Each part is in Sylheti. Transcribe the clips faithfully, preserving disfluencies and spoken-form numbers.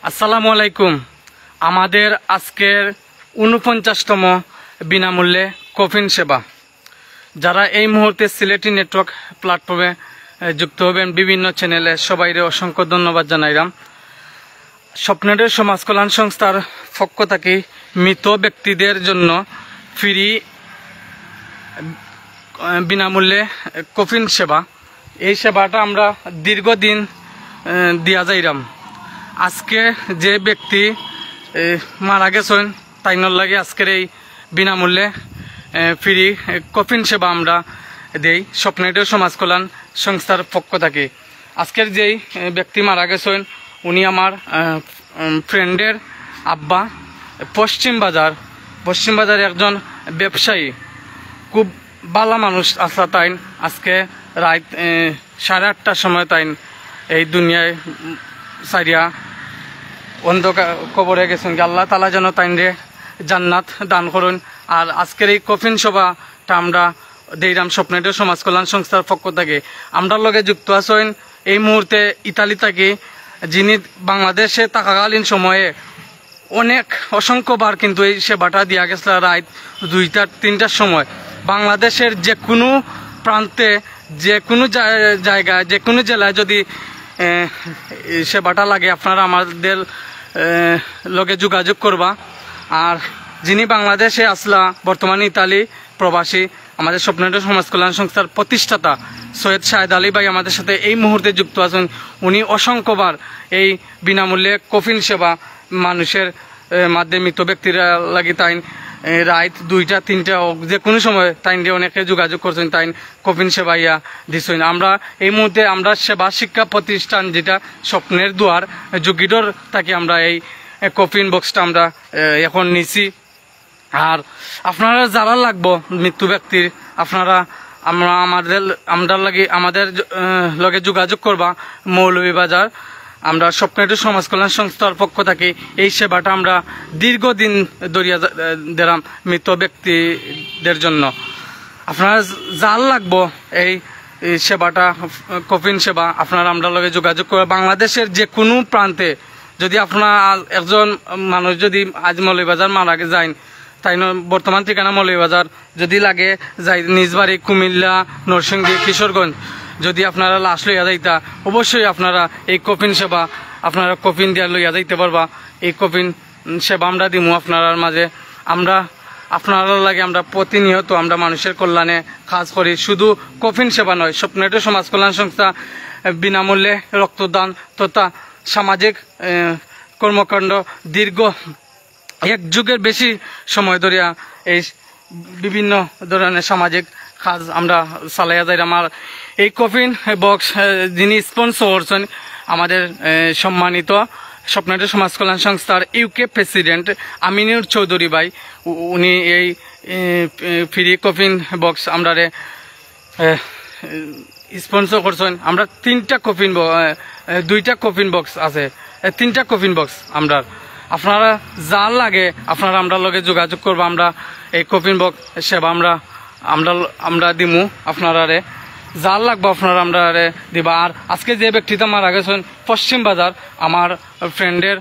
আসসালামু আলাইকুম। আমাদের আজকের ঊনপঞ্চাশতম বিনামূল্যে কফিন সেবা। যারা এই মুহূর্তে সিলেটি নেটওয়ার্ক প্ল্যাটফর্মে, এ, যুক্ত হবেন বিভিন্ন চ্যানেলে, সবাইরে অসংখ্য ধন্যবাদ জানাইলাম। স্বপ্নের সমাজ কল্যাণ সংস্থার পক্ষ থাকি মৃত ব্যক্তিদের জন্য ফ্রি, এ, বিনামূল্যে কফিন সেবা। এই সেবাটা আমরা দীর্ঘদিন, এ, দিয়া যাইরাম। আজকে যে ব্যক্তি, এ, মারা গেছইন, তাইনর লাগি আজকের এই বিনামূল্যে, এ, ফ্রি, এ, কফিন সেবা আমরা দেই স্বপ্নের সমাজ কল্যাণ সংস্থার পক্ষ থাকি। আজকের যেই, এ, ব্যক্তি মারা গেছইন, উনি আমার, এ, উম, ফ্রেন্ডের আব্বা। পশ্চিম বাজার, পশ্চিম বাজার একজন ব্যবসায়ী, খুব ভালা মানুষ আছলা তাইন। আজকে রাইত, এ, সাড়ে আটটার সময় তাইন এই দুনিয়ায়, উম, ছাড়িয়া অন্ধকার কবরে গেছইন। আল্লাহ তাআলা যেন তাইনরে জান্নাত দান করইন। আর আজকের এই কফিন সেবাটা আমরা দেইরাম স্বপ্নের সমাজ কল্যাণ সংস্থার পক্ষ থাকি। আমরার লগে যুক্ত আছইন এই মুহূর্তে ইতালি থাকি, যিনি বাংলাদেশে থাকাকালীন সময়ে অনেক অসংখ্যবার কিন্তু এই সেবাটা দিয়া গেছলা রাইত দুইটা তিনটার সময়। বাংলাদেশের যে কোনো প্রান্তে, যে কোনো জা-, জায়গায়, যে কোনো জেলায় যদি, এ, এই সেবাটা লাগে, আপনারা আমাদের, এ, লগে যোগাযোগ করবা। আর যিনি বাংলাদেশে আছলা, বর্তমানে ইতালি প্রবাসী, আমাদের স্বপ্নের সমাজ কল্যাণ সংস্থার প্রতিষ্ঠাতা সৈয়দ শাহেদ আলী ভাই আমাদের সাথে এই মুহূর্তে যুক্ত আছইন। উনি অসংখ্যবার এই বিনামূল্যে কফিন সেবা মানুষের, এ, মাধ্যমে মৃত ব্যক্তিরা লাগি তাইন, এ, রাইত দুইটা তিনটা হোক, যে কোনো সময় তাইনরে অনেকে যোগাযোগ করছইন, তাইন কফিন সেবা ইয়া দিছইন। আমরা এই মুহূর্তে আমরা সেবা শিক্ষা প্রতিষ্ঠান যেটা স্বপ্নের দুয়ার, জুগিডোর থাকি আমরা এই, এ, কফিন বক্সটা আমরা, এ, এখন নিছি। আর আপনারা যারা লাগবো মৃত্যু ব্যক্তির, আপনারা আমরা আমাদের, আমরার লাগি, আমাদের জ-, আহ, লগে যোগাযোগ করবা মৌলভীবাজার। আমরা স্বপ্নের সমাজ কল্যাণ সংস্থার পক্ষ থাকি এই সেবাটা আমরা দীর্ঘদিন ধরিয়া যা-, আহ, দেরাম মৃত ব্যক্তিদের জন্য। আপনারা যার লাগবো এই, এই সেবাটা, কফিন সেবা, আপনারা আমরার লগে যোগাযোগ করে বাংলাদেশের যে কোনো প্রান্তে যদি আপনার একজন মানুষ যদি আজ মৌলভীবাজার মারা গে-, যাইন, তাইন বর্তমান ঠিকানা মৌলভীবাজার, যদি লাগে যাই নিজ বাড়ি কুমিল্লা, নরসিংদী, কিশোরগঞ্জ, যদি আপনারা লাশ লইয়া যাইতা, অবশ্যই আপনারা এই কফিন সেবা, আপনারা কফিন দিয়া লইয়া যাইতে পারবা। এই কফিন, উম, সেবা আমরা দিমু আপনারার মাঝে। আমরা আপনারার লাগি আমরা প্রতিনিয়ত আমরা মানুষের কল্যাণে কাজ করি। শুধু কফিন সেবা নয়, স্বপ্নের সমাজ কল্যাণ সংস্থা, এ, বিনামূল্যে রক্তদান তথা সামাজিক, এ, কর্মকাণ্ড দীর্ঘ এক যুগের বেশি সময় ধরিয়া এই বিভিন্ন ধরনের সামাজিক কাজ আমরা চালাইয়া যাইরাম। আর এই কফিন বক্স, এ, যিনি স্পন্সর করছেন আমাদের, এ, সম্মানিত স্বপ্নের সমাজ কল্যাণ সংস্থার ইউকে প্রেসিডেন্ট আমিনুর চৌধুরী ভাই, উ-, উনি এই, এ, এ, ফ্রি কফিন বক্স আমরারে, এ, স্পন্সর করছেন। আমরা তিনটা কফিন ব-, এ, এ, দুইটা কফিন বক্স আছে, এ, তিনটা কফিন বক্স আমরার। আপনারা যার লাগে আপনারা আমরার লগে যোগাযোগ করবা। আমরা এই কফিন বক্স সেবা আমরা, আমরা, আমরা দিমু আপনারারে। যার লাগবো আপনারা আমরারে দিবা। আর আজকে যে ব্যক্তিটা মারা গেছেন পশ্চিম বাজার, আমার ফ্রেন্ডের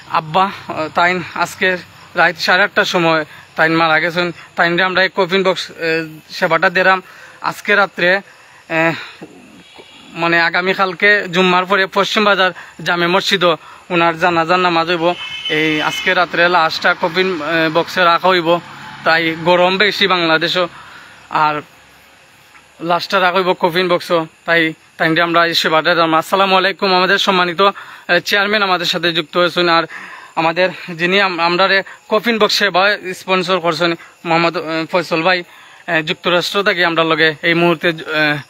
আব্বা, আহ, তাইন আজকে রাইত সাড়ে আটটার সময় তাইন মারা গেছেন। তাইনরে আমরা এই কফিন বক্স, আহ, সেবাটা দেরাম। আজকে রাত্রে, আহ, মানে আগামীকালকে জুম্মার পরে পশ্চিম বাজার জামে মসজিদও ওনার জানাজার নামাজ হইব। এই আজকে রাত্রে লাশটা কফিন, আহ, বক্সে রাখা হইব। তাই গরম বেশি বাংলাদেশও, আর লাশটা রাখা হইব কফিন বক্সও। তাই তাইনরে আমরা এই সেবাটা দিলাম। আসসালামু আলাইকুম। আমাদের সম্মানিত, আহ, চেয়ারম্যান আমাদের সাথে যুক্ত হয়েছেন, আর আমাদের যিনি আম-, আমরারে কফিন বক্স সেবা স্পন্সর করছেন মোহাম্মদ, আহ, ফয়সল ভাই, আহ, যুক্তরাষ্ট্র থাকি আমরার লগে এই মুহূর্তে, আহ,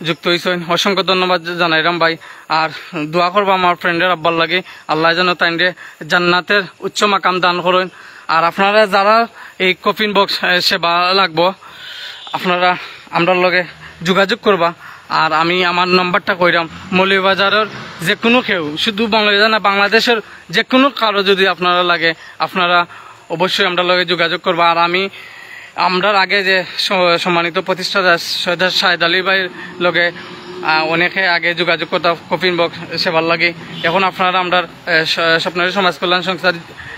যুক্ত হইছেন। অসংখ্য ধন্যবাদ জানাইরাম ভাই। আর দোয়া করবা আমার ফ্রেন্ডের আব্বার লাগি, আল্লাহ যেন তাইনরে জান্নাতের উচ্চ মাকাম দান করেন। আর আপনারা যারা এই কফিন বক্স, আহ, সেবা লাগবো, আপনারা আমরার লগে যোগাযোগ করবা। আর আমি আমার নাম্বারটা কইরাম, মৌলভীবাজারের যে কোনো কেউ, শুধু মৌলভীবাজার না, বাংলাদেশের যে কোনো কারো যদি আপনারা লাগে, আপনারা অবশ্যই আমরার লগে যোগাযোগ করবা। আর আমি আমরার আগে যে স-, সম্মানিত প্রতিষ্ঠাতা সৈয়দ শাহেদ আলী ভাইর লগে আহ, অনেকে আগে যোগাযোগ করতা কফিন বক্স সেবার লাগি। এখন আপনারা আমরার, আহ, স-, স্বপ্নর সমাজ কল্যাণ সংস্থার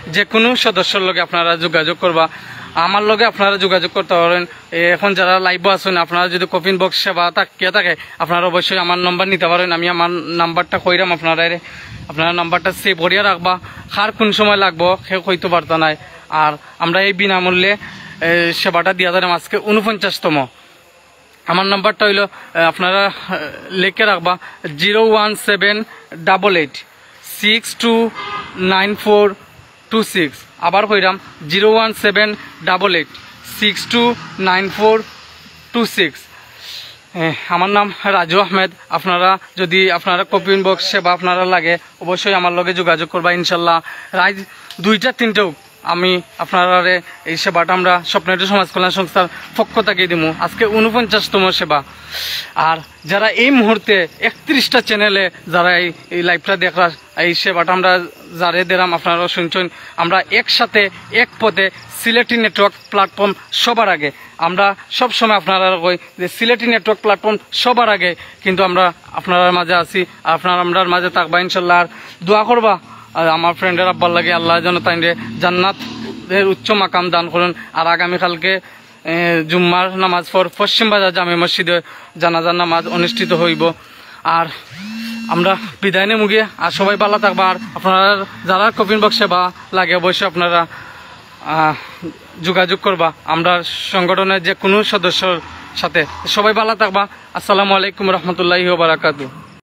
যে কোনো সদস্যর লগে আপনারা যোগাযোগ করবা। আমার লগে আপনারা যোগাযোগ করতা পারইন। এ, এখন যারা লাইভও আছইন, আপনারা যদি কফিন বক্স সেবা থাকিয়া থাকে, আপনারা অবশ্যই আমার নাম্বার নিতা পারইন। আমি আমার নাম্বারটা কইরাম আপনারারে, আপনারা নাম্বারটা সেভ করিয়া রাখবা। কার কোন সময় লাগবো কেউ কইতো পারতা নায়। আর আমরা এই বিনামূল্যে, এ, সেবাটা দিয়া যাইরাম আজকে ঊনপঞ্চাশতম। আমার নাম্বারটা অইলো, এ, আপনারা, এ, লেখে রাখবা, zero one seven double eight six two nine four two six. আবার কইরাম, zero one seven double eight six two nine four two six. আমার নাম রাজু আহমেদ। আপনারা যদি আপনারা কফিন বক্স সেবা আপনারা লাগে, অবশ্যই আমার লগে যোগাযোগ করবা ইনশাল্লাহ। রাইত দুইটা তিনটা হোক, আমি আপনারারে এই সেবাটা আমরা স্বপ্নর সমাজ কল্যাণ সংস্থার পক্ষ থাকি দিমু। আজকে ঊনপঞ্চাশতম সেবা। আর যারা এই মুহূর্তে একত্রিশটা চ্যানেলে যারা এই, এই লাইভটা দেখরা, এই সেবাটা আমরা যারে দিরাম আপনারা শুনছইন, আমরা একসাথে এক পথে সিলেটি নেটওয়ার্ক প্ল্যাটফর্ম সবার আগে। আমরা সব সময় আপনারা কই যে সিলেটি নেটওয়ার্ক প্ল্যাটফর্ম সবার আগে, কিন্তু আমরা আপনারার মাঝে আছি, আপনারা আমরার মাঝে থাকবা ইনশাল্লাহ। আর দোয়া করবা, আর আমার ফ্রেন্ডর আব্বার লাগি আল্লাহ যেন তাইনরে জান্নাতের উচ্চ মাকাম দান করইন। আর আগামীকালকে, এ, জুম্মার নামাজ পর পশ্চিম বাজার জামে মসজিদে জানাজার নামাজ অনুষ্ঠিত হইব। আর আমরা বিদায় নেমুগি। আর সবাই ভালা থাকবা। আর আপনারা যারা কফিন বক্স সেবা লাগে, অবশ্যই আপনারা, আহ, যোগাযোগ করবা আমরার সংগঠনের যে কোনো সদস্যর সাথে। সবাই ভালা থাকবা। আসসালামু আলাইকুম রহমতুল্লাহি ওয়া বারাকাতুহু।